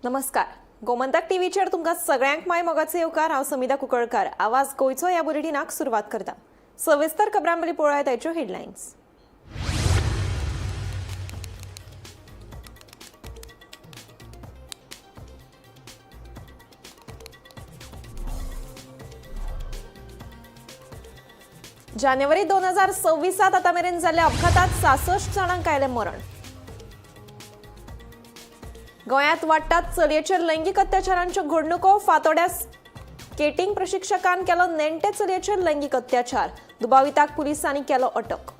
नमस्कार, गोमंतक टीव्हीचेर तुमकां सगळ्यांक माय मोगाचो येवकार. हांव समिता कुंकळकार. आवाज गोंयचो ह्या बुलेटिनाक सुरवात करता. सविस्तर खबरां पयलीं पळोवया ताच्यो हेडलायन्स. जानेवारी 2026त आतां मेरेन जाल्ल्या अपघातात 66 जाणांक आयलें मरण. गोंयांत वाडटात चलयेचेर लैंगीक अत्याचारांच्यो घडणुको. फातोड्या स्केटिंग प्रशिक्षकान केलो नेण्टे चलयेचेर लैंगीक अत्याचार. दुबाविताक पुलिसांनी केलो अटक.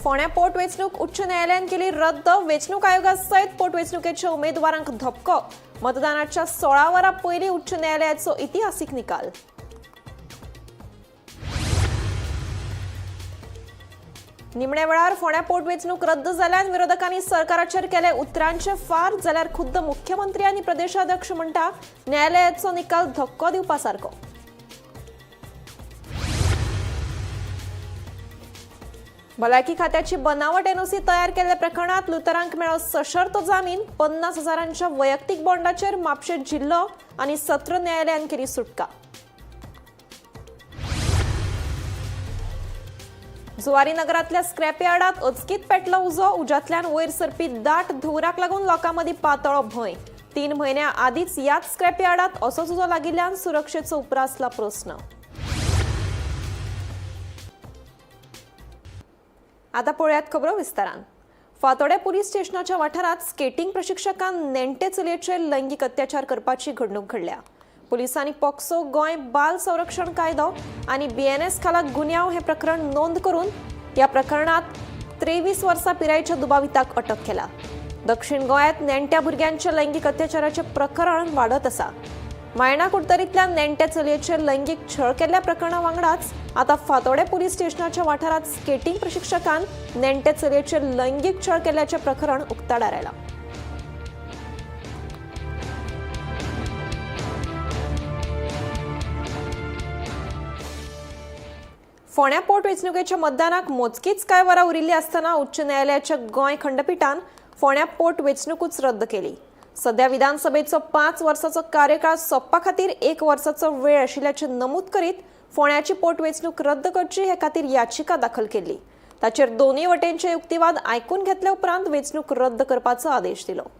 फोंड्या पोटवेंचणूक उच्च न्यायालयान केली रद्द. वेंचणूक आयोगा सयत पोटवेंचणुकेच्या उमेदवारांक धपको. मतदानाच्या 16 वरां पयलीं उच्च न्यायालयाचो इतिहासीक निकाल. निमण्या वेळार फोंड्या पोटवेंचणूक रद्द जाल्ल्यान विरोधकांनी सरकाराचेर केले उतरांचे फार, जाल्यार खुद्द मुख्यमंत्री आनी प्रदेशाध्यक्ष म्हणटा न्यायालयाचो निकाल धक्को दिवपा सारको. भलायकी खात्याची बनावट एनओसी तयार केल्ल्या प्रकरणात लुतरांक मेळ्ळो सशर्त जामीन. 50 हजारांच्या वैयक्तीक बॉन्डाचेर म्हापशें जिल्लो आनी सत्र न्यायालयान केली सुटका. जुवारी नगरांतल्या स्क्रॅप यार्डात अचकीत पेटलो उजो. उज्यांतल्यान वयर सरपी दाट धुंवराक लागून लोकां मदीं पातळ्ळो भंय. 3 म्हयन्यां आदींच ह्याच स्क्रॅप यार्डात असोच उजो लागिल्ल्यान सुरक्षेचो उप्रासला प्रस्न. आता पळयात खबरो विस्तारान. फातोडें पुलीस स्टेशनाच्या वाठारांत स्केटिंग प्रशिक्षकान नेण्टे चलयेचेर लैंगीक अत्याचार करपाची घडणूक घडल्या. पुलिसांनी पॉक्सो, गोंय बाल संरक्षण कायदो आनी बीएनएस खाला गुन्यांव हे प्रकरण नोंद करून ह्या प्रकरणात 23 वर्सां पिरायेच्या दुबाविताक अटक केला. दक्षिण गोंयांत नेण्ट्या भुरग्यांच्या लैंगीक अत्याचाराचें प्रकरण वाडत आसा. मायणा कुडतरींतल्या नेण्ट्या चलयेचेर लैंगीक छळ केल्ल्या प्रकरणा वांगडाच आतां फातोडें पुलीस स्टेशनाच्या वाठारांत स्केटिंग प्रशिक्षकान नेण्टे चलयेचेर लैंगीक छळ केल्ल्याचें प्रकरण उक्ताडार आयलां. फोंड्या पोटवेंचणुकेच्या मतदानाक मोजकीच कांय वरां उरिल्लीं आसतना उच्च न्यायालयाच्या गोंय खंडपिठान फोंड्या पोटवेंचणुकूच रद्द केली. सध्या विधानसभेचो 5 वर्साचो कार्यकाळ सोंपपा खातीर 1 वर्साचो वेळ आशिल्ल्याचें नमूद करीत फोंड्याची पोटवेंचणूक रद्द करची हे खातीर याचिका दाखल केल्ली. ताचेर दोनूय वटेनचे युक्तिवाद आयकून घेतले उपरांत वेंचणूक रद्द करपाचो आदेश दिलो.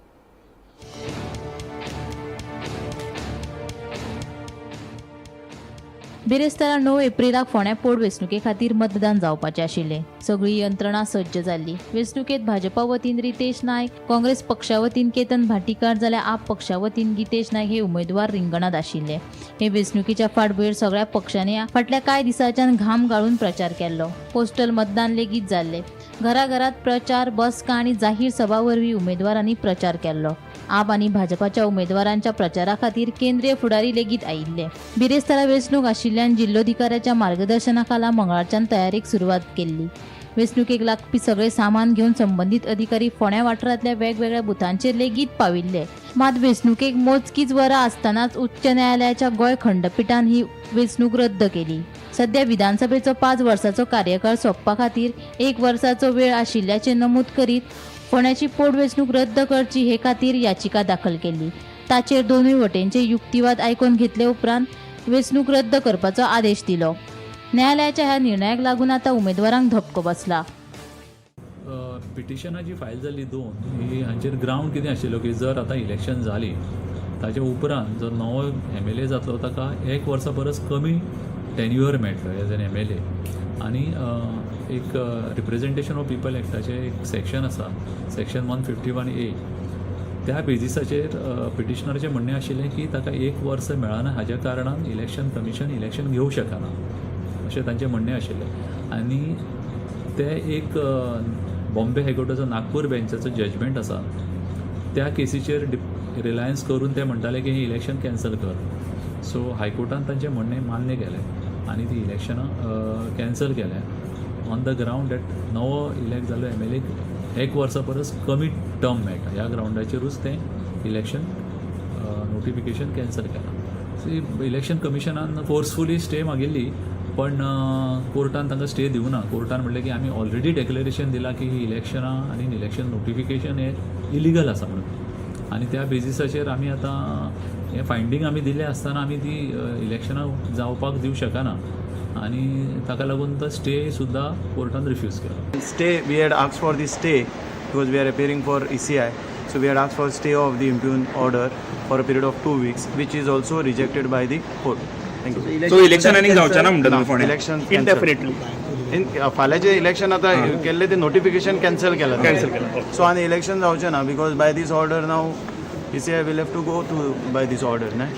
बिरेस्तारा 9 एप्रिलाक फोंड्या पोटवेंचणुके खातीर मतदान जावपाचें आशिल्लें. सगळी यंत्रणा सज्ज जाल्ली. वेंचणुकेंत भाजपा वतीन रितेश नायक, काँग्रेस पक्षा वतीन केतन भाटीकार जाल्यार आप पक्षा वतीन गितेश नायक हे उमेदवार रिंगणांत आशिल्ले. हे वेंचणुकेच्या फाटभुंयेर सगळ्या पक्षांनी फाटल्या कांय दिसांच्यान घाम गाळून प्रचार केल्लो. पोस्टल मतदान लेगीत जाल्लें. घराघरात प्रचार, बसका आनी जाहीर सभा वरवीं उमेदवारांनी प्रचार केल्लो. आप आनी भाजपाच्या उमेदवारांच्या प्रचारा खातीर केंद्रीय फुडारी लेगीत आयिल्ले. बिरेस्तारा वेंचणूक आशिल्ल्यान जिल्लोधिकाऱ्याच्या मार्गदर्शनाखाला मंगळारच्यान तयारेक सुरवात केल्ली. वेंचणुकेक लागपी सगळे सामान घेवन संबंदीत अधिकारी फोंड्या वाठारांतल्या वेगवेगळ्या बुथांचेर लेगीत पाविल्ले. मात वेंचणुकेक मोजकीच वरां आसतनाच उच्च न्यायालयाच्या गोंय खंडपिठान ही वेंचणूक रद्द केली. सध्या विधानसभेचो 5 वर्सांचो कार्यकाळ सोंपपा खातीर 1 वर्साचो वेळ आशिल्ल्याचें नमूद करीत फोंड्याची पोटवेंचणूक रद्द करची हे खातीर याचिका दाखल केल्ली. ताचेर दोनूय वटेनचे युक्तिवाद आयकून घेतले उपरांत वेंचणूक रद्द करपाचो आदेश दिलो. न्यायालयाच्या ह्या निर्णयाक लागून आतां उमेदवारांक धपको बसला. पिटिशनां जी फायल जाल्ली 2 ही हांचेर ग्रावंड कितें आशिल्लो की जर आतां इलेक्शन जाली ताच्या उपरांत जो नवो एमएलए जातलो ताका 1 वर्सा परस कमी टेन्युअर मेळटलो एज एन एमएलए. आनी एक रिप्रेजेंटेशन ऑफ पिपल एक्टाचें एक सेक्शन आसा, सेक्शन 151A, त्या बेजिसाचेर पिटिशनराचें म्हणणें आशिल्लें की ताका 1 वर्स मेळना, हाज्या कारणान इलेक्शन कमिशन इलेक्शन घेवंक शकना अशें तांचें म्हणणें आशिल्लें. आनी ते एक बॉम्बे हायकोर्टाचो नागपूर बेंचाचो जजमेंट आसा, त्या केसीचेर रिलायन्स करून ते म्हणटाले की हें इलेक्शन कॅन्सल कर. सो हायकोर्टान तांचें म्हणणें मान्य केलें आनी ती इलेक्शनां कॅन्सल केलें ऑन the ground that नवो इलेक्ट जाल्लो एमएलए 1 वर्सा परस कमी टर्म मेळटा, ह्या ग्रावंडाचेरूच तें इलेक्शन नोटिफिकेशन कॅन्सल केलां. सो इलेक्शन कमिशनान फोर्सफुली स्टे मागिल्ली, पण कोर्टान तांकां स्टे दिवना. कोर्टान म्हणलें की आमी ऑलरेडी डेक्लरेशन दिलां की ही इलेक्शनां आनी इलेक्शन नोटिफिकेशन हें इलिगल आसा म्हणून, आनी त्या बेजिसाचेर आमी आतां हें फायंडींग आमी दिलें आसतना आमी ती इलेक्शनां जावपाक दिवं शकना आनी ताका लागून तो स्टे सुद्दां कोर्टान रिफ्यूज केलो. Stay, we had asked for the stay because we are appearing for ECI. So we had asked for stay of the impugned order for a period of 2 weeks, which is also rejected by the court. Thank you. So election आनीक जावचें ना म्हणटा तुमी फोंड्या? Election cancelled. Indefinitely. In फाल्यांचें election आतां केल्लें ते notification cancel केलां. Cancel केलां. सो आनी इलेक्शन जावचें ना because by this order now ECI will have to go to by this order न्हय.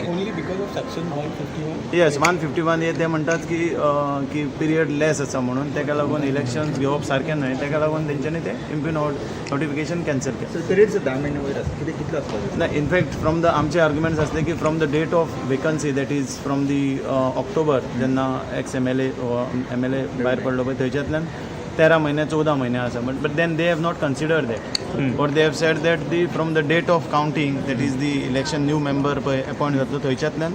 Only because of section 151. Yes, 151 हे ते म्हणटात की की पिरियड लेस आसा म्हणून ताका लागून इलेक्शन घेवप सारकें न्हय, ताका लागून तेंच्यांनी ते इम्प्यून नोटिफिकेशन कॅन्सल केलें. सर, पिरियड 10 म्हयने वयर आसा, कितें कितलो आसपाक जाय? ना, इनफॅक्ट फ्रॉम the आमचे आर्ग्युमेंट्स आसले की from the date of vacancy, that is from the October, जेन्ना ex MLA MLA भायर पडलो पळय थंयच्यातल्यान 13 म्हयने 14 म्हयने आसा, but then they have not consider that or they have said that the from the date of counting, that is the election new member पळय appoint जातलो थंयच्यातल्यान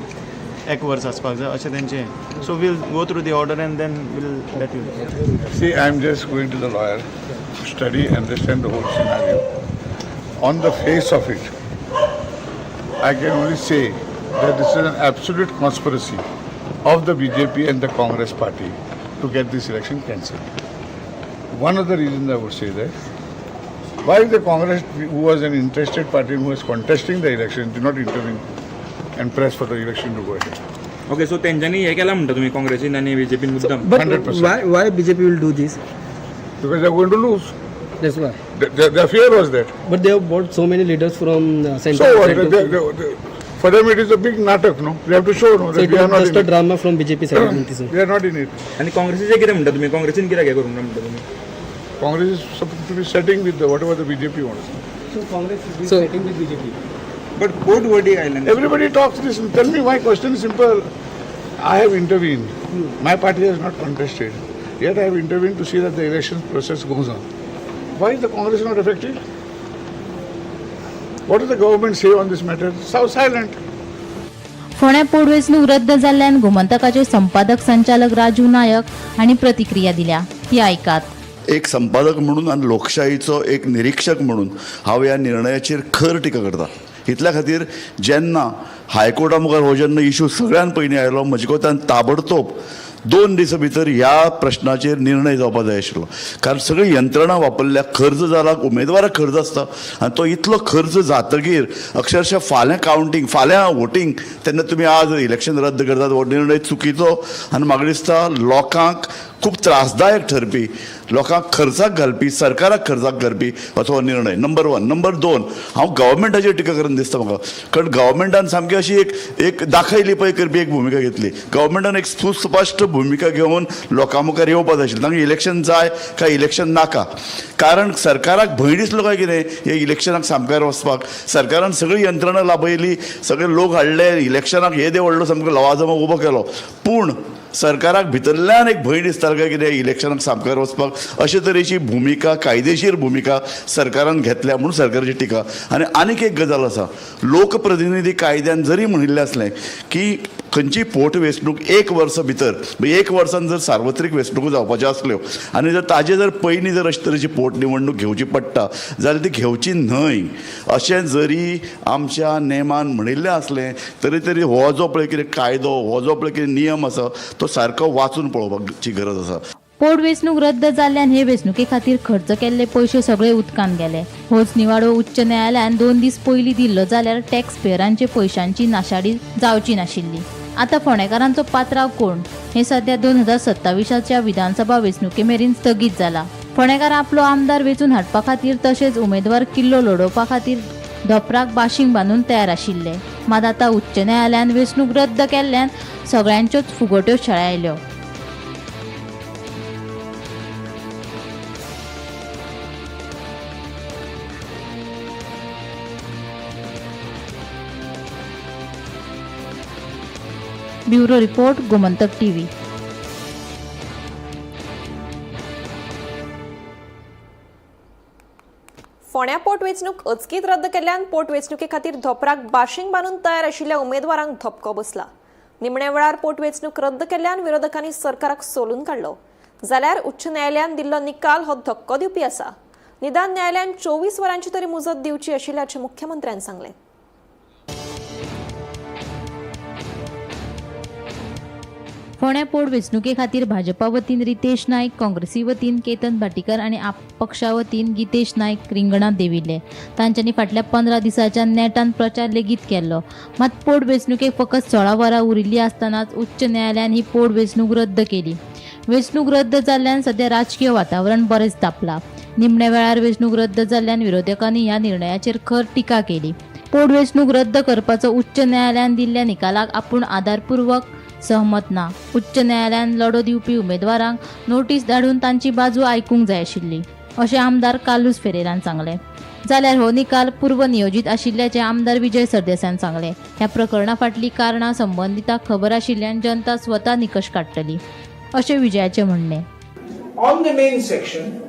एक वर्स आसपाक जाय अशें तेंचें. So we'll go through the order and then we'll let you. See, I am just going to the lawyer to study, understand the whole scenario. On the face of it, I can only say that this is an absolute conspiracy of the BJP and the Congress party to get this election cancelled. One of the reasons I would say that why the Congress, who was an interested party and who was contesting the election, did not intervene and press for the election to go ahead. Okay, so तेंच्यांनी हें केलां म्हणटा तुमी, काँग्रेसीन आनी बीजेपीन मुद्दम? But 100%. why BJP will do this? Because they are going to lose. That's why. The fear was that. But they have bought so many leaders from central. So what? Central. For them it is a big natak, no? They have to show, no, So that it we are was not just in a it. drama from BJP side. म्हणते sir. We are not in it. आनी काँग्रेसीचें कितें म्हणटा तुमी, काँग्रेसीन कित्याक हें करूंक ना म्हणटा तुमी? Congress is supposed to be setting with the, whatever the BJP wants. So Congress is So- fighting with BJP. But court verdict आयलें. Everybody talks this. Tell me, my question is simple. I have intervened. My party has not contested. Yet I have intervened to see that the election process goes on. Why is the Congress not affected? What does the government say on this matter? So silent. फोंड्या पोटवेंचणूक रद्द जाल्ल्यान गोमंतकाचे संपादक संचालक राजू नायक हांणी प्रतिक्रिया दिल्या, ती आयकात. एक संपादक म्हणून आनी लोकशाहीचो एक निरिक्षक म्हणून हांव ह्या निर्णयाचेर खर टिका करता. इतल्या खातीर जेन्ना हायकोर्टा मुखार हो जेन्ना इशू सगळ्यान पयलीं आयलो, म्हजे कोतान ताबडतोब 2 दिसां भितर ह्या प्रश्नाचेर निर्णय जावपा जाय आशिल्लो, कारण सगळी यंत्रणा वापरल्या, खर्च जाला, उमेदवाराक खर्च आसता आनी तो इतलो खर्च जातकीर अक्षरशः फाल्यां कावंटींग, फाल्यां वोटींग, तेन्ना तुमी आज इलेक्शन रद्द करतात. हो निर्णय चुकीचो आनी म्हाका दिसता लोकांक खूब त्रासदायक ठरपी, लोकांक खर्चाक घालपी, सरकाराक खर्चाक घालपी असो हो निर्णय, नंबर वन. नंबर दोन, हांव गव्हर्मेंटाचेर टिका करून दिसता म्हाका, कारण गव्हर्मेंटान सामकी अशी एक एक दाखयली पळय करपी एक भुमिका घेतली. गव्हर्मेंटान एक सुस्पश्ट भुमिका घेवन लोकां मुखार येवपा जाय आशिल्लें, तांकां इलेक्शन जाय काय इलेक्शन नाका, कारण सरकाराक भंय दिसलो काय कितें हे इलेक्शनाक सामकार वचपाक. सरकारान सगळी यंत्रणा लाबयली, सगळे लोक हाडले इलेक्शनाक, येदे व्हडलो सामको लवाजमो उबो केलो, पूण सरकाराक भितरल्यान एक भंय दिसतालो काय कितें इलेक्शनाक सामकार वचपाक. अशे तरेची भुमिका, कायदेशीर भुमिका सरकारान घेतल्या म्हणून सरकाराची टिका. आनी आनीक एक गजाल आसा, लोकप्रतिनिधी कायद्यान जरी म्हणिल्लें आसलें की खंयची पोट वेंचणूक एक वर्सा भितर, म्हणजे एक वर्सान जर सार्वत्रीक वेंचणुको जावपाच्यो आसल्यो आनी जर ताजे जर पयलीं जर अशे तरेची पोट निवडणूक घेवची पडटा जाल्यार ती घेवची न्हय अशें जरी आमच्या नेमान म्हणिल्लें आसलें तरी तरी हो जो पळय कितें कायदो, हो जो पळय कितें नियम आसा तो सारको वाचून पळोवपाची गरज आसा. पोटवेंचणूक रद्द जाल्ल्यान हे वेंचणुके खातीर खर्च केल्ले पयशे सगळे उदकांत गेले. होच निवाडो उच्च न्यायालयान 2 दीस पयलीं दिल्लो जाल्यार टॅक्स पेयरांचे पयशांची नाशाडी जावची नाशिल्ली. आतां फोंडेकारांचो पात्राव कोण हें सध्या 2027च्या विधानसभा वेंचणुके मेरेन स्थगीत जाला. फोंडेकार आपलो आमदार वेंचून हाडपा खातीर तशेंच उमेदवार किल्लो लडोवपा खातीर धोपराक बाशींग बांदून तयार आशिल्ले. मात आतां उच्च न्यायालयान वेंचणूक रद्द केल्ल्यान सगळ्यांच्योच फुगोट्यो शेळायल्यो. Bureau report, Gomantak TV. फोंड्या पोटवेंचणूक अचकीत रद्द केल्ल्यान पोटवेंचणुके खातीर धोपराक बाशींग बांदून तयार आशिल्ल्या उमेदवारांक धपको बसला. निमण्या वेळार पोटवेंचणूक रद्द केल्ल्यान विरोधकांनी सरकाराक सोलून काडलो. जाल्यार उच्च न्यायालयान दिल्लो निकाल हो धक्को दिवपी आसा. निदान न्यायालयान 24 वरांची तरी मुजत दिवची आशिल्ल्याचें मुख्यमंत्र्यान सांगलें. फोंड्या पोट वेंचणुके खातीर भाजपा वतीन रितेश नायक, काँग्रेसी वतीन केतन भाटीकार आनी आप पक्षा वतीन गितेश नायक रिंगणांत देविल्ले. तांच्यांनी फाटल्या 15 दिसांच्या नेटान प्रचार लेगीत केल्लो. मात पोट वेंचणुकेक फकत 16 वरां उरिल्लीं आसतनाच उच्च न्यायालयान ही पोट वेंचणूक रद्द केली. वेंचणूक रद्द जाल्ल्यान सध्या राजकीय वातावरण बरेंच तापलां. निमण्या वेळार वेंचणूक रद्द जाल्ल्यान विरोधकांनी ह्या निर्णयाचेर खर टिका केली. पोटवेंचणूक रद्द करपाचो उच्च न्यायालयान दिल्ल्या निकालाक आपूण आदारपूर्वक सहमत ना. उच्च न्यायालयान लढो दिवपी उमेदवारांक नोटीस धाडून तांची बाजू आयकूंक जाय आशिल्ली, अशें आमदार कार्लुस फेरेरान सांगलें. जाल्यार हो निकाल पूर्वनियोजीत आशिल्ल्याचें आमदार विजय सरदेसायान सांगलें. ह्या प्रकरणा फाटलीं कारणां संबंदितांक खबर आशिल्ल्यान जनता स्वता निकश काडटली, अशें विजयाचें म्हणणें. On the main section,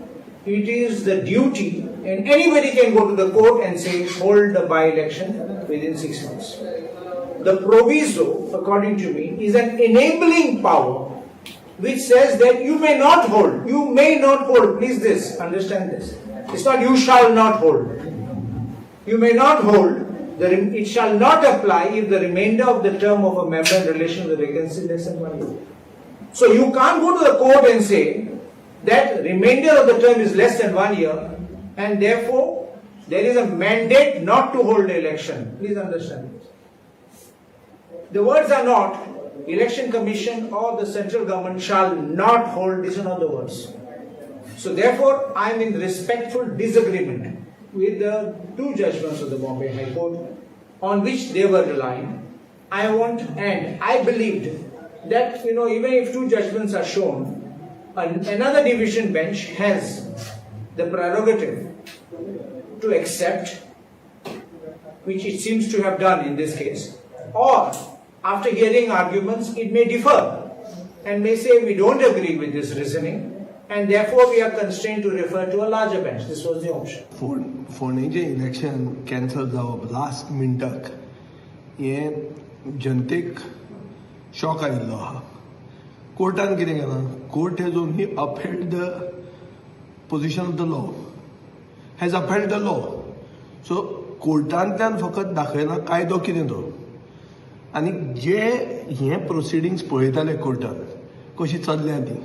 it is the duty, and anybody can go to the court and say, hold the by-election within 6 months. The proviso, according to me, is an enabling power which says that you may not hold, you may not hold, please this, understand this. It's not you shall not hold. You may not hold, it shall not apply if the remainder of the term of a member in relation to the vacancy is less than 1 year. So you can't go to the court and say that remainder of the term is less than 1 year and therefore there is a mandate not to hold the election. Please understand this. The words are not Election Commission or the central government shall not hold, these are not the words. So therefore I am in respectful disagreement with the two judgments of the Bombay High Court on which they were relying. I want and I believed that even if two judgments are shown, another division bench has the prerogative to accept, which it seems to have done in this case, or after hearing arguments, it may differ and may say we don't agree with this reasoning and therefore we are constrained to refer to a larger bench. This was the option. फोंडेचें election cancel जावप last मिनटाक हें जनतेक shock आयिल्लो आहा. कोर्टान कितें केलां? Court has only upheld the position of the law, has upheld the law. So कोर्टांतल्यान फकत दाखयला कायदो कितें तो. आनी जे हे प्रोसिडिंग्स पळयताले कोर्टान कशी चल्ल्या ती,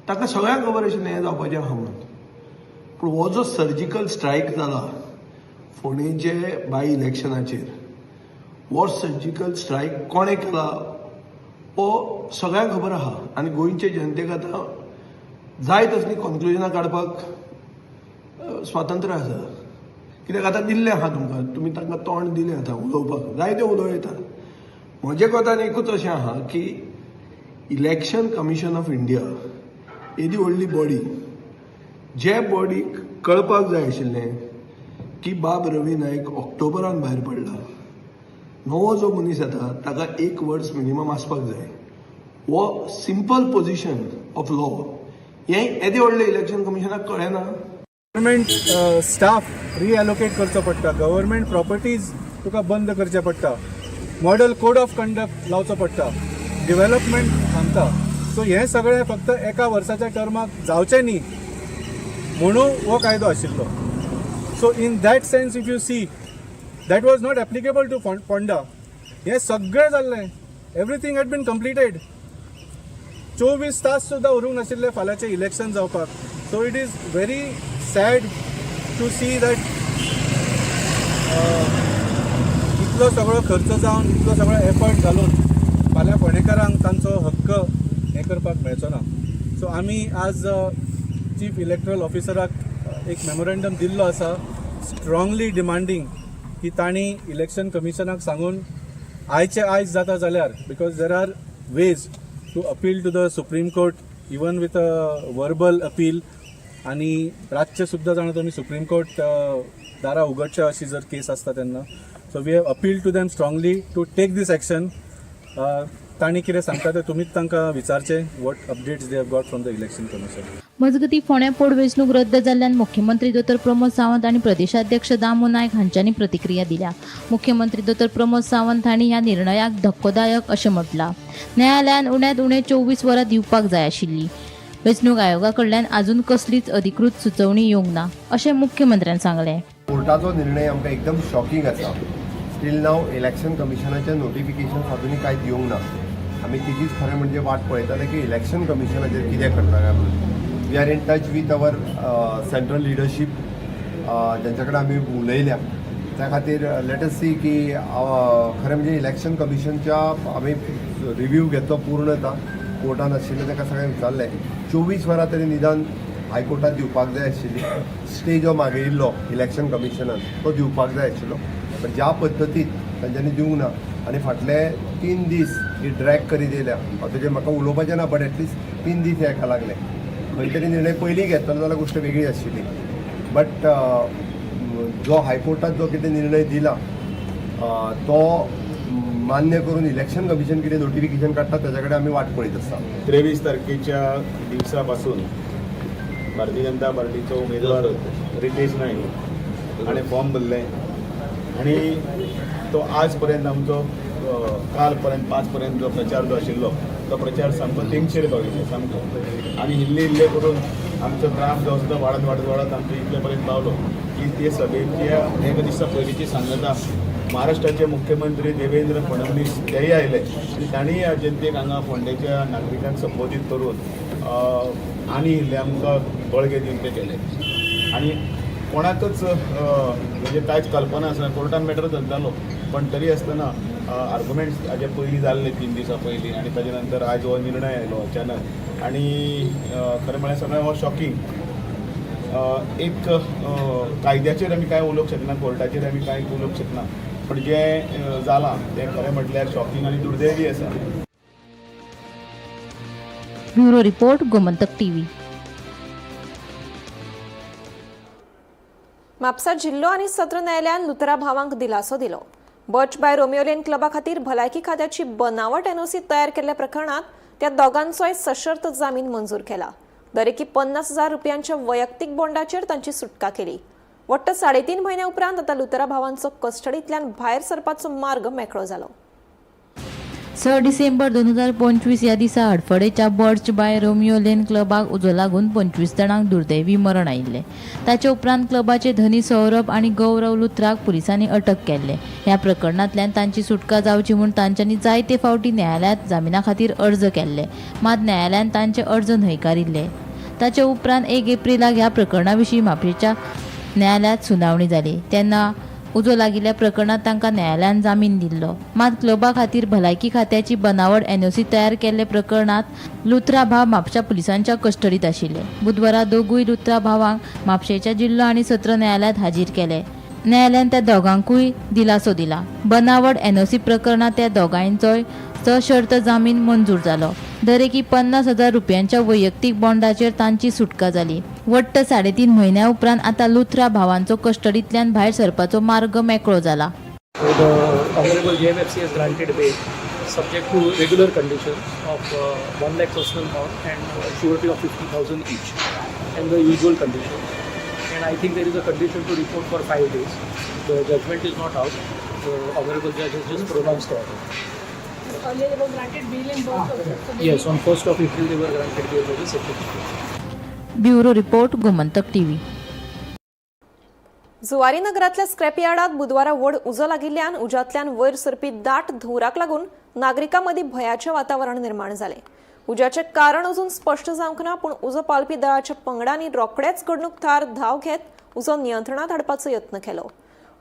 ताका सगळ्यांक खबर आशिल्लें हें जावपाचें आहा म्हणून. पूण हो जो सर्जिकल स्ट्रायक जाला फोंडेचे बाय इलेक्शनाचेर, हो सर्जिकल स्ट्रायक कोणें केला हो सगळ्यांक खबर आहा. आनी गोंयचे जनतेक आतां जाय तसलीं कॉन्क्लुजनां काडपाक स्वातंत्र्य आसा, कित्याक आतां दिल्लें आहा तुमकां, तुमी तांकां तोंड दिलें आतां उलोवपाक, जाय तें उलोवं येता. म्हजें कोतान एकूच अशें आहा की इलेक्शन कमिशन ऑफ इंडिया येदी व्हडली बॉडी, जे बॉडीक कळपाक जाय आशिल्लें की बाब रवी नायक ऑक्टोबरान भायर पडला, नवो जो मनीस येता ताका एक वर्स मिनिमम आसपाक जाय, हो सिंपल पोझिशन ऑफ लॉ हें येदें व्हडलें इलेक्शन कमिशनाक कळ्ळें ना. गव्हर्मेंट स्टाफ रिएलोकेट करचो पडटा, गव्हर्मेंट प्रॉपर्टीज तुका बंद करचे पडटा, मॉडल कोड ऑफ कंडक्ट लावचो पडटा, डेव्हलपमेंट थांबता. सो हें सगळें फक्त एका वर्साच्या टर्माक जावचें न्ही म्हणून हो कायदो आशिल्लो. So in that sense, if you see, that was not applicable to Ponda. हें सगळें जाल्लें, everything had been completed. 24 तास सुद्दां उरूंक नाशिल्ले फाल्यांचें इलेक्शन जावपाक. So it is very sad to see that इतलो सगळो खर्च जावन, इतलो सगळो एफर्ट घालून फाल्यां फोंडेकारांक तांचो हक्क हें करपाक मेळचो ना. सो आमी आज चीफ इलेक्ट्रल ऑफिसराक एक मेमोरेंडम दिल्लो आसा, स्ट्रॉंगली डिमांडींग की तांणी इलेक्शन कमिशनाक सांगून आयचे आयज जाता जाल्यार, because there are ways to appeal to the Supreme Court even with a verbal appeal. आनी रातचे सुद्दां जाणा तुमी, सुप्रीम कोर्ट दारां उगडचे अशी जर केस आसता तेन्ना. So we have appeal to them strongly to take this action. तांणी कितें सांगता तें तुमीच तांकां विचारचें, what updates they have got from the election commission. मजगतीं, फोंड्या पोटवेंचणूक रद्द जाल्ल्यान मुख्यमंत्री दोतोर प्रमोद सावंत आनी प्रदेशाध्यक्ष दामू नायक हांच्यांनी प्रतिक्रिया दिल्या. मुख्यमंत्री दोतोर प्रमोद सावंत हांणी ह्या निर्णयाक धक्कोदायक अशें म्हटलां. न्यायालयान उण्यांत उणें 24 वरां दिवपाक जाय आशिल्ली. वेंचणूक आयोगा कडल्यान अजून कसलीच अधिकृत सुचोवणी येवंक ना अशें मुख्यमंत्र्यान सांगलें. कोर्टाचो निर्णय आमकां एकदम शॉकिंग आसा. स्टील नाव इलेक्शन कमिशनाचें नोटिफिकेशन अजुनूय कांय दिवंक ना. आमी तेजीच खरें म्हणजे वाट पळयताले की इलेक्शन कमिशनाचेर कितें करता काय म्हणून. We are in touch with our central leadership, ज्यांच्या कडेन आमी उलयल्या. त्या खातीर let us सी की खरें म्हणजे इलेक्शन कमिशनच्या आमी रिव्यू घेतलो पूर्णता. कोर्टान आशिल्लें ताका सगळें विचारलें. 24 वरां तरी निदान हायकोर्टात दिवपाक जाय आशिल्ली. स्टे जो मागयिल्लो इलेक्शन कमिशनान तो दिवपाक जाय आशिल्लो, पण ज्या पद्दतीन तांच्यांनी दिवंक ना आनी फाटले 3 दीस ही ड्रॅग करीत येयल्या. हांव तेजेर म्हाका उलोवपाचें ना, बट एटलिस्ट 3 दीस हेका लागले. खंय तरी निर्णय पयलीं घेतलो जाल्यार गोश्ट वेगळी आशिल्ली. बट जो हायकोर्टात जो कितें निर्णय दिला तो मान्य करून इलेक्शन कमिशन कितें नोटिफिकेशन काडटा ताच्या कडेन आमी वाट पळयत आसा. 23 तारखेच्या दिवसापासून भारतीय जनता पार्टीचो उमेदवार रितेश नाईक हाणें फॉर्म भरलें आनी तो आज पर्यंत आमचो काल पर्यंत 5 पर्यंत जो प्रचार जो आशिल्लो तो प्रचार सामको तेंगशेर पाविल्लो सामको आनी इल्ले इल्ले करून आमचो ग्राफ जो आसा तो वाडत वाडत वाडत आमचो इतले पर्यंत पावलो की ते सभेच्या एका दिसा पयलींची सांगता महाराष्ट्राचे मुख्यमंत्री देवेंद्र फडणवीस तेय आयले आनी तांणी ह्या जनतेक हांगा फोंडेच्या नागरिकांक संबोधीत करून आनी इल्लें आमकां बळगें दिवन ते केले. आनी कोणाकच म्हणजे कांयच कल्पना आसना. कोर्टान मॅटर चलतालो, पण तरी आसतना आर्ग्युमेंट्स हाजे पयलीं जाल्ले, 3 दिसां पयलीं, आनी ताजे नंतर आयज हो निर्णय आयलो अचानक. आनी खरें म्हळ्यार सगळें हो शॉकिंग एक कायद्याचेर आमी कांय उलोवंक शकना, कोर्टाचेर आमी कांय उलोवंक शकना, पण जें जालां तें खरें म्हटल्यार शॉकिंग आनी दुर्दैवी आसा. Bureau report, Gomantak TV. Mapusa जिल्लो आनी सत्र न्यायालयान लुथरा भावांक दिलासो दिलो. बर्च बाय रोमियो लेन क्लबा खातीर भलायकी खात्याची बनावट एनओसी तयार केल्ल्या प्रकरणात त्या दोगांचोय सशर्त जामीन मंजूर केला. दरेकी 50,000 रुपयांच्या वैयक्तीक बॉन्डाचेर तांची सुटका केली. वट्ट 3.5 म्हयन्या उपरांत आतां लुथरा भावांचो कस्टडींतल्यान भायर सरपाचो मार्ग मेकळो जालो. 6 डिसेंबर 2025 ह्या दिसा हडफडेच्या बर्च बाय रोमियो लेन क्लबाक उजो लागून 25 जाणांक दुर्दैवी मरण आयिल्लें. ताचे उपरांत क्लबाचे धनी सौरभ आनी गौरव लुथराक पुलिसांनी अटक केल्ले. ह्या प्रकरणांतल्यान तांची सुटका जावची म्हूण तांच्यांनी जायते फावटी न्यायालयांत जामिना खातीर अर्ज केल्ले, मात न्यायालयान तांचे अर्ज न्हयकारिल्ले. ताचे उपरांत 1 एप्रिलाक ह्या प्रकरणा विशीं म्हापशेच्या न्यायालयांत सुनावणी जाली तेन्ना उजो लागिल्ल्या प्रकरणात तांकां न्यायालयान जामीन दिल्लो. मात क्लबा खातीर भलायकी खात्याची बनावट एनओसी तयार केल्ले प्रकरणात लुथरा भाव म्हापशा पुलिसांच्या कस्टडीत आशिल्ले. बुधवारा दोगूय लुथरा भावांक म्हापशेच्या जिल्लो आनी सत्र न्यायालयांत हाजीर केले. न्यायालयान त्या दोगांकूय दिलासो दिला. बनावट एनओसी प्रकरणात त्या दोगांयचोय सशर्त जामीन मंजूर जालो. दरेकी 50,000 रुपयांच्या वैयक्तीक बॉन्डाचेर तांची सुटका जाली. वट्ट 3.5 म्हयन्या उपरांत आतां लुथरा भावांचो कस्टडींतल्यान भायर सरपाचो मार्ग मेकळो जाला. So the Honorable JMFC has granted bail subject to regular conditions of 1 lakh personal bond and surety of 50,000 each and the usual conditions. And I think there is a condition to report for 5 days. The judgment is not out. The Honorable Judge has just pronounced the order. Earlier they were granted bail in both also. So they Yes, on 1st of April they were granted bail by the Sessions Court. Bureau report, Gomantak TV. Zuari नगरातल्या scrap यार्डात बुधवारा व्हड उजो लागिल्ल्यान उज्यांतल्यान वयर सरपी दाट धुंवराक लागून नागरिकां मदीं भंयाचें वातावरण निर्माण जालें. उज्याचें कारण अजून स्पश्ट जावंक ना, पूण उजो पालपी दळाच्या पंगडांनी रोखडेच घडणूक थळार धांव घेत उजो नियंत्रणात हाडपाचो यत्न केलो.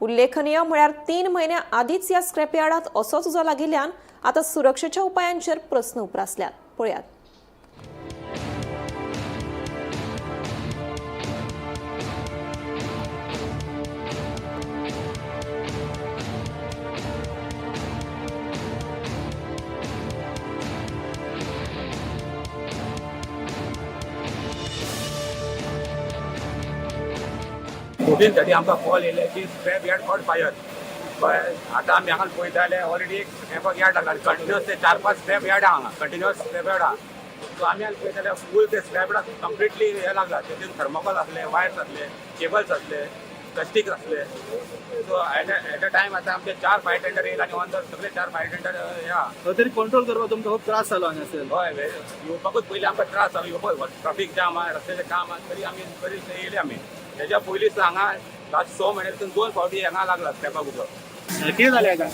उल्लेखनीय म्हळ्यार 3 म्हयन्या आदींच ह्या स्क्रॅप यार्डात असोच उजो लागिल्ल्यान आतां सुरक्षेच्या उपायांचेर प्रस्न उप्रासल्यात. पळयात. 14:30 आमकां कॉल येयले की स्क्रॅप यार्ड कॉट फायर. आतां आमी हांगा पळयता जाल्यार ऑलरेडी एक स्क्रॅपाक यार्ड लागला. कंटिन्युअस ते चार पांच स्क्रॅप यार्ड आहा हांगा, कंटिन्युअस स्क्रॅप यार्ड आहा. सो आमी हांगा पळयता जाल्यार फूल ते स्क्रॅप यार्ड कंप्लिटली हे लागला. तेतून थर्मोकॉल आसले, वायर्स आसले, केबल्स आसले, प्लास्टीक आसले. So at a time आतां आमचे चार फायर टेंडर येयले आनी ऑन the सगळे चार फायर टेंडर हे आहा. तरी कंट्रोल करपाक तुमकां खूब त्रास जालो हांगा असेल. हय, येवपाकूच पयलीं आमकां त्रास जालो येवपाक. ट्राफीक जाम आहा, रस्त्याचें काम आहा, तरी आमी बरी येयले आमी. तेज्या पयलींच हांगा लास्ट 6 म्हयन्या भितर दोन फावटी हांगा लागला स्क्रॅपाक उजो. कितें जालें हांगा?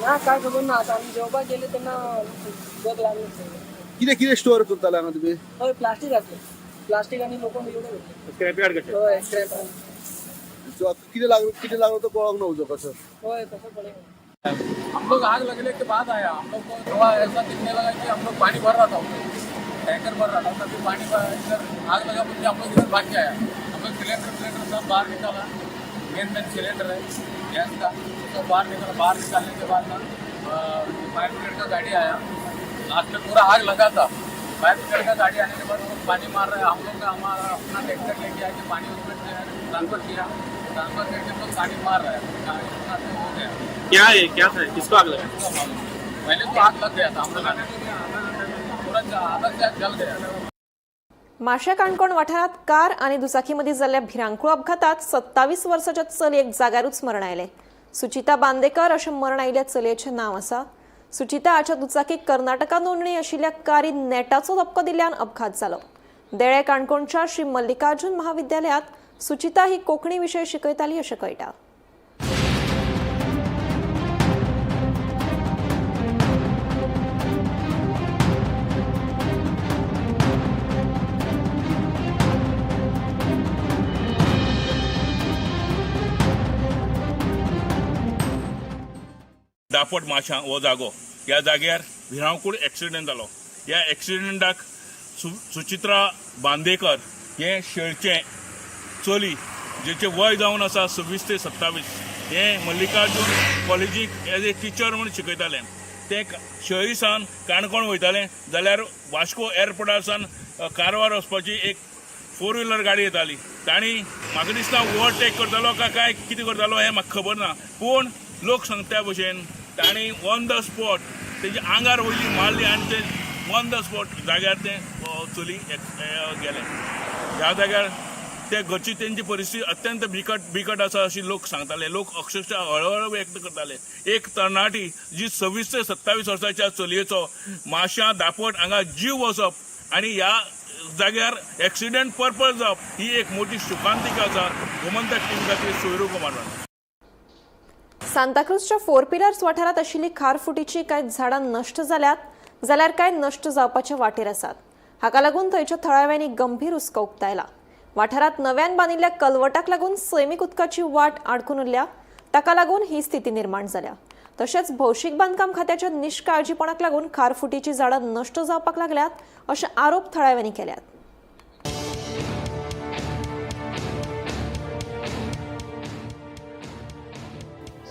ना, काय खबर ना. आतां आमी जेवपाक गेले तेन्ना उदक लागलें सगळें. कितें कितें स्टोर करताले हांगा तुमी? हय, प्लास्टीक आसलें, प्लास्टीक आनी लोखंड एवढे भेटले. स्क्रॅप यार्ड कशें? हय, स्क्रॅप. कितें लागलो, कितें लागलो तो कळोंक ना उजो कसो? हय, कसो पळय. हम लोग आग लगने के बाद आया. हम लोग को थोड़ा ऐसा दिखने लगा कि हम लोग पानी भर रहा था, टैंकर भर रहा था, तभी पानी इधर आग लगा बोल के हम लोग इधर भाग के आया. हम लोग सिलेंडर सिलेंडर सब बाहर निकाला. मेन मेन सिलेंडर है गैस का, सब बाहर निकाला. बाहर निकालने के बाद ना फायर ब्रिगेड का गाड़ी आया. लास्ट में पूरा आग लगा था. फायर ब्रिगेड का गाड़ी आने के बाद वो पानी मार रहा है. हम लोग का हमारा अपना ट्रैक्टर लेके आके पानी उसमें ट्रांसफर किया. ट्रांसफर करके हम लोग पानी मार रहा है. इतना तो हो गया. क्या है, क्या था, किसको आग लगा? पहले तो आग लग गया था. हम लोग पूरा आधा से जल गया. माशा काणकोण वाठारात कार आनी दुचाकीमदीं जाल्ल्या भिरांकूळ अपघातात 27 वर्साच्या चलयेक जाग्यारूच मरण आयलें. सुचिता बांदेकर अशें मरण आयिल्ल्या चलयेचें नांव आसा. सुचिता हाच्या दुचाकीक कर्नाटका नोंदणी आशिल्ल्या कारीन नेटाचो धपको दिल्ल्यान अपघात जालो. देळे काणकोणच्या श्री मल्लिकार्जुन महाविद्यालयात सुचिता ही कोंकणी विशय शिकयताली अशें कळटा. दापट माशा हो जागो, ह्या जाग्यार भिरांकूळ एक्सिडेंट जालो. ह्या एक्सिडेंटाक सुचित्रा बांदेकर हें शेळचें चली, जेचें वय जावन आसा 26 ते 27, हें मल्लिकार्जून कॉलेजीक एज ए टिचर म्हणून शिकयतालें. तें शेळी सावन काणकोण वयतालें जाल्यार वास्को एअरपोर्टार सावन कारवार वचपाची एक फोर व्हिलर गाडी येताली. तांणी म्हाका दिसता ओवरटेक करतालो काय काय कितें करतालो हें म्हाका खबर ना, पूण लोक सांगता त्या भशेन तांणी ऑन the spot तेजे आंगार वयली मारली आनी ते ऑन the spot जाग्यार तें चली गेलें. ह्या जाग्यार ते घरची तेंची परिस्थिती अत्यंत बिकट बिकट आसा अशी लोक सांगताले. लोक अक्षरशः हळहळ व्यक्त करताले. एक तरणाटी जी 26 ते 27 वर्साच्या चलयेचो माश्यां दापट हांगा जीव वचप आनी ह्या जाग्यार एक्सिडेंट पर्पज जावप ही एक मोठी शोकांतिका आसा. गोमंतक टीम खातीर सोयरू कुमार. सांताक्रूजच्या फोर पिलर्स वाठारांत आशिल्ली खारफुटीची कांय झाडां नश्ट जाल्यात जाल्यार कांय नश्ट जावपाच्या वाटेर आसात. हाका लागून थंयच्या थळाव्यांनी गंभीर हुस्को उक्तायला. वाठारांत नव्यान बांदिल्ल्या कलवटाक लागून सैमीक उदकाची वाट आडकून उरल्या. ताका लागून ही स्थिती निर्माण जाल्या. तशेंच भौशीक बांदकाम खात्याच्या निश्काळजीपणाक लागून खारफुटीची झाडां नश्ट जावपाक लागल्यात अशे आरोप थळाव्यांनी केल्यात.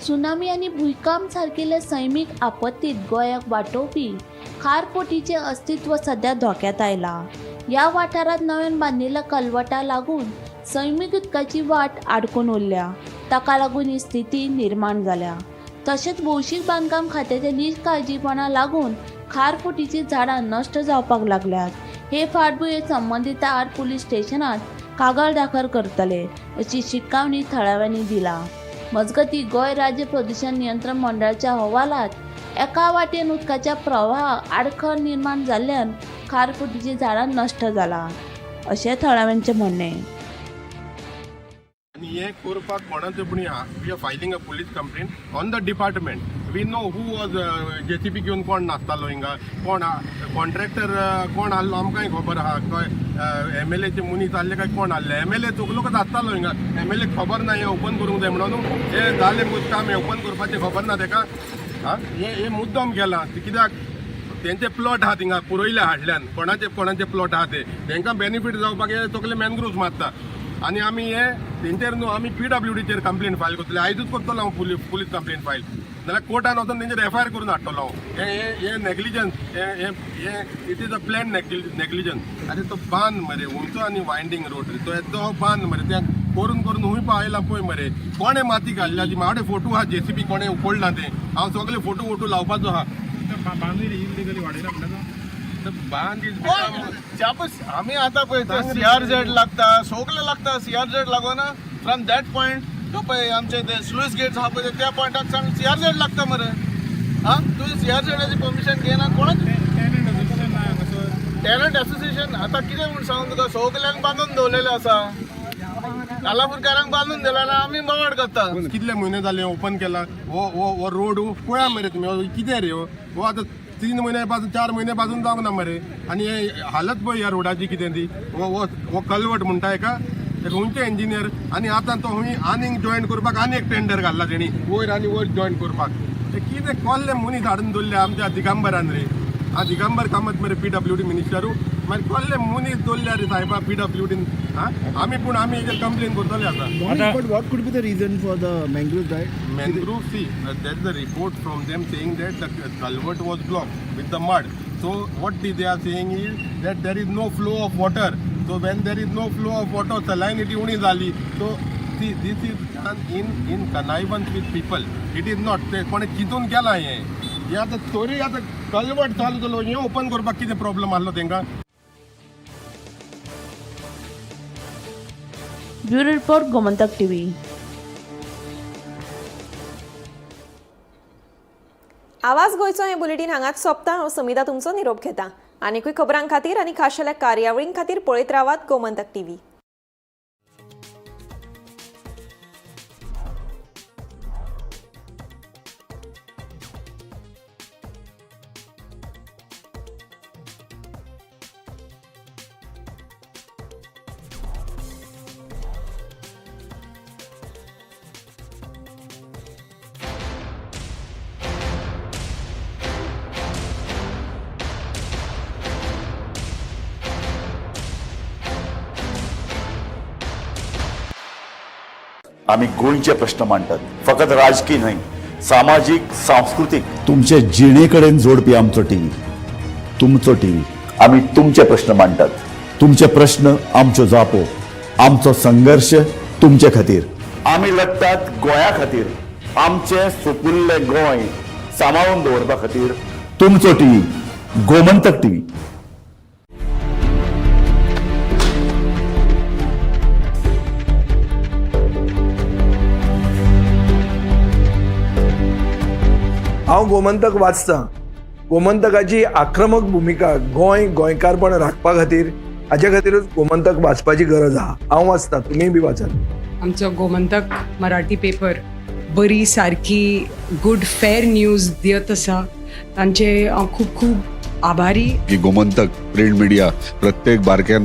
सुनामी आनी भुंयकांप सारकिल्ल्या सैमीक आपत्तीत गोंयाक वाटोवपी खारफुटीचें अस्तित्व सध्या धोक्यांत आयलां. ह्या वाठारांत नव्यान बांदिल्ल्या कलवटा लागून सैमीक उदकाची वाट आडकून उरल्या. ताका लागून ही स्थिती निर्माण जाल्या. तशेंच भौशीक बांदकाम खात्याच्या निश्काळजीपणा लागून खारफुटीचीं झाडां नश्ट जावपाक लागल्यात. हे फाटभुंयेर संबंदिता आड पुलीस स्टेशनात कागाळ दाखल करतले अशी शिटकावणी थळाव्यांनी दिला. मजगतीं, गोंय राज्य प्रदूषण नियंत्रण मंडळाच्या अहवालात एका वाटेन उदकाच्या प्रवाहाक आडखळ निर्माण जाल्ल्यान खारफुटीचीं झाडां नश्ट जालां अशें थळाव्यांचें म्हणणें. आनी हें करपाक कोणाचो पूण we are filing a police complaint on the department. We know who was JCB घेवन कोण नाचतालो हिंगा, कोण कॉन्ट्रॅक्टर कोण आहलो आमकांय खबर आहा. खंय एमएलएचे मनीस आहले काय कोण आहले, एमएलए चुकलोकच आसतालो हिंगा. एमएलए खबर ना हें ओपन करूंक जाय म्हणून. हें जालें काम, हें ओपन करपाचें खबर ना तेका. आं, हें हें मुद्दम केलां कित्याक? तेंचे प्लॉट आहा थिंगा पुरयले हाडल्यान. कोणाचे कोणाचे प्लॉट आहा ते, तेंकां बेनिफीट जावपाक हे सगळे मॅनग्रुव्स मारता. आनी आमी हे तेंचेर न्हू, आमी पीडब्ल्यूडीचेर कंप्लेन फायल करतले. आयजूच करतलो हांव पुलीस कंप्लेन फायल, नाल्यार कोर्टान वचून तेंचेर एफआयआर करून हाडटलो हांव. हे हे हे नेग्लिजन्स, हे हे हे it is a plan negligence. आरे, तो बांद मरे उंचो आनी वायंडींग रोड रे तो, तो बांद मरे त्या. करून करून हुंय पळय आयला पळय मरे. कोणें माती घाल्ल्या ती म्हाजे फोटो आहा, जेसीबी कोणें उखडला तें हांव सगळे फोटो वोटो लावपाचो आहा. बांद is आमी आतां पळय सीआरझेड लागता, सगळे लागता. सीआरझेड लागोना फ्रॉम that point तो पळय आमचे ते स्लूस गेट्स आहा पळय त्या पॉयंटाक सावन सीआरझेड लागता मरे. आं, तुवें सीआरझेडाची परमिशन घेयना कोणाच. टॅनंट एसोसिएशन आतां कितें म्हूण सांगू तुका, सगल्यांक बांदून दवरलेलें आसा, कालापूरकारांक बांदून दिला ना, आमी बोवाळ करता. कितले म्हयने जाले ओपन केला हो हो हो रोड पळया मरे तुमी, कितें रे हो आतां 3 म्हयने पासून 4 म्हयने पासून जावंक ना मरे. आनी हे हालत पळय ह्या रोडाची कितें ती. हो हो कलवट म्हणटा हेका, खंयचे इंजिनियर. आनी आतां तो खंय आनीक जॉयन करपाक आनी एक टेंडर घाल्ला तेणी वयर आनी वयर जॉयन करपाक. ते कितें कोल्ले मनीस हाडून दवरले आमच्या दिगंबरान रे. आ दिगंबर कामत मरे पीडब्ल्यूडी मिनिस्टरू, मागीर कोल्ले मनीस दवरल्या रे सायबा पीडब्ल्यूडीन. आमी पूण आमी हेजेर कंप्लेन करतले आतां. But what could be the reason for the mangrove diet? Mangrove, see, there is a report from them saying that the culvert was blocked with the mud. So what they are saying is that there is no flow of water. So when there is no flow of water, salinity उणी जाली. So see, this is done in connivance with people. It is not ते कोणें चिंतून केलां हें. हें आतां तरी आतां कलवट चालू जालो, हें ओपन करपाक कितें प्रॉब्लम आहलो तेंकां? Bureau report, Gomantak TV. आवाज गोंयचो हें बुलेटीन हांगाच सोंपता. हांव समिता तुमचो निरोप घेता. आनीकूय खबरां खातीर आनी खाशेल्या कार्यावळीं खातीर पळयत रावात गोमंतक टीव्ही. आमी गोंयचे प्रश्न मांडटात, फकत राजकी न्हय, सामाजीक, सांस्कृतीक, तुमचे जिणे कडेन जोडपी आमचो टीव्ही, तुमचो टीव्ही. आमी तुमचे प्रश्न मांडटात, तुमचे प्रश्न आमच्यो जापो, आमचो संघर्श तुमचे खातीर. आमी लढटात गोंया खातीर, आमचें सुपुल्लें गोंय सांबाळून दवरपा खातीर. तुमचो टीव्ही, गोमंतक टीव्ही. हांव गोमंतक वाचतां. गोमंतकाची आक्रमक भुमिका गोंय गोंयकारपण राखपा खातीर, हाजे खातीरूच गोमंतक वाचपाची गरज आहा. हांव वाचतां, तुमीय बी वाचात. आमचो गोमंतक मराठी पेपर बरी सारकी गुड फेर न्यूज दियत आसा, तांचे हांव खूब खूब आभारी. की गोमंतक प्रिंट मिडिया प्रत्येक बारक्यान